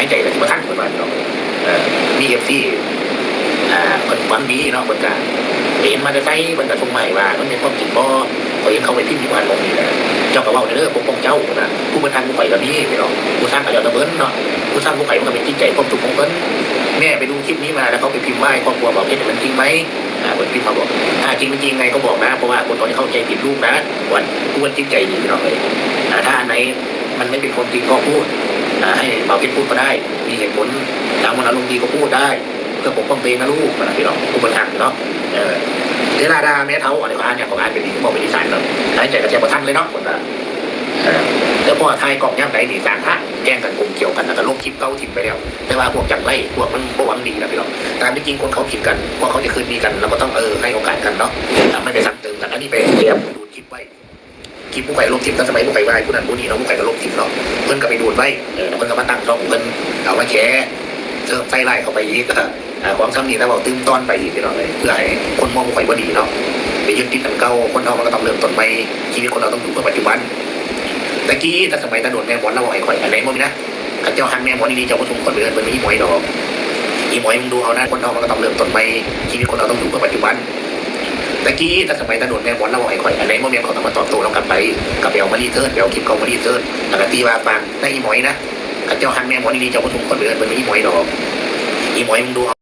ໃນໃຈກໍຊິບໍ່ທັນ ເພິ່ນວ່າເນາະ. ເອີ ມີເອັຟຊີ ອ່າ ເພິ່ນຫວັງດີເນາະ ເພິ່ນກໍເຫັນມາແຕ່ໄສ ເພິ່ນກໍສົ່ງມາໃຫ້ວ່າ ມັນແມ່ນຄວາມຈິງບໍ່? ຂ້ອຍເຫັນເຂົາໄປພິມຢູ່ບ້ານໝ່ອງນີ້ແຫຼະ ເຈົ້າກໍເວົ້າແດ່ເດີ ປົກປ້ອງເຈົ້າ ເພິ່ນວ່າ. ຜູ້ເພິ່ນຮັກບໍ່ຂ້ອຍກໍມີເນາະ ຜູ້ຊັງກໍແລ້ວແຕ່ເພິ່ນເນາະ ຜູ້ຊັງບໍ່ຂ້ອຍມັນກໍເປັນຈິດໃຈຄວາມທຸກຂອງເພິ່ນ. ແມ່ໄປດູຄລິບນີ້ມາ ແລ້ວເຂົາໄປພິມວ່າໃຫ້ຄອບຄົວເບົາເພັດ ມັນຈິງໄໝ? ອ່າ ເພິ່ນພິມມາບອກ ຖ້າຈິງມັນຈິງໄງກໍບອກນະ ເພາະວ່າຄົນຕອນນີ້ເຂົ້າໃຈຜິດລູກນະ ວ່າຜູ້ເພິ່ນຈິດໃຈດີເນາະ. ອ່າ ຖ້າອັນໃດມັນໄມ່ເປັນຄວາມຈິງກໍພູດ ອ່າ ໃຫ້ເບົາເພັດພູດກໍໄດ້ ມີເຫດຜົນ ຖ້າມັນອາລົມດີກໍພູດໄດ້ ເພື່ອປົກປ້ອງຕົວເອງນະລູກ ວ່າຊັ້ນພີ່ນ້ອງ ຜູ້ເພິ່ນຮັກເນາະ. ເອີ ເວລາດ່າແມ່ເຖົ້າ ອັນນີ້ເຂົາອ່ານຫຍັງ ເຂົາອ່ານເປັນ ເວົ້າເປັນອີສານເນາະ ຫາຍໃຈກໍແທບບໍ່ທັນເລີຍເນາະ ເພິ່ນວ່າ. ເອີ ແຕ່ພໍຖ່າຍກ້ອງຍາມໃດນີ້ ສ້າງພະແກ່ງກັນກົມກຽວກັນ ແລ້ວກໍລົບຄລິບເກົ່າຖິ້ມໄປແລ້ວ. ແຕ່ວ່າພວກຈັງໄລ ພວກມັນບໍ່ຫວັງດີນະພີ່ນ້ອງ. ຕາມທີ່ຈິງຄົນເຂົາຜິດກັນ ພວກເຂົາຈະຄືນດີກັນ ລະບໍ່ຕ້ອງ ເອີ ໃຫ້ໂອກາດກັນເນາະ. ມັນໄປຊ້ຳເຕີມກັນ ອັນນີ້ໄປແອບດູດຄລິບໄວ້ ຄລິບຜູ້ຂ້ອຍລົບຖິ້ມ ແຕ່ສະໄໝຜູ້ຂ້ອຍວ່າຜູ້ນັ້ນຜູ້ນີ້ເນາະ ຜູ້ຂ້ອຍກໍລົບຖິ້ມເນາະ. ເພິ່ນກໍໄປດູດໄວ້ ເອີ ແລ້ວເພິ່ນກໍມາຕັ້ງຊ່ອງຂອງເພິ່ນ ເອົາມາແຊ ເພີ່ມໃສ່ລາຍເຂົ້າໄປອີກ. ອ່າ ຂອງຊ່ຳນີ້ ແຕ່ເວົ້າຕື່ມຕອນໄປອີກພີ່ນ້ອງເອີຍ ເພື່ອໃຫ້ຄົນມອງຜູ້ຂ້ອຍບໍ່ດີເນາະ. ໄປຍຶດຕິດອັນເກົ່າ ຄົນເຮົາມັນກໍຕ້ອງເລີ່ມຕົ້ນໃໝ່ ຊີວິດຄົນເຮົາຕ້ອງຢູ່ກັບປັດຈຸບັນ. ແຕ່ກີ້ ແຕ່ສະໄໝແຕ່ດົນ ແມ່ໝອນລາວເວົ້າໃຫ້ຂ້ອຍ ອັນໃດບໍ່ມີນະ ຄັນເຈົ້າຮັກແມ່ໝອນອີ່ຫຼີ ເຈົ້າບໍ່ສົມຄວນໄປເອີ້ນເພິ່ນວ່າອີ່ໝອຍດອກ ອີ່ໝອຍ. ມຶງດູເອົານະ ຄົນເຮົາມັນກໍຕ້ອງເລີ່ມຕົ້ນໃໝ່ ຊີວິດຄົນເຮົາຕ້ອງຢູ່ກັບປັດຈຸບັນ. ແຕ່ກີ້ ແຕ່ສະໄໝແຕ່ດົນ ແມ່ໝອນລາວເວົ້າໃຫ້ຂ້ອຍ ອັນໃດບໍ່ແມ່ນ ຂ້ອຍກໍມາຕອບໂຕ້ລາວກັບໄປ ກໍໄປເອົາມາຣີເທີນ ໄປເອົາຄລິບເກົ່າມາຣີເທີນ ແລ້ວກໍຕີວ່າຟັງນະ ອີ່ໝອຍນະ ຄັນເຈົ້າຮັກແມ່ໝອນອີ່ຫຼີ ເຈົ້າບໍ່ສົມຄວນໄປເອີ້ນເພິ່ນວ່າອີ່ໝອຍດອກ ອີ່ໝອຍ. ມຶງດູເອົາ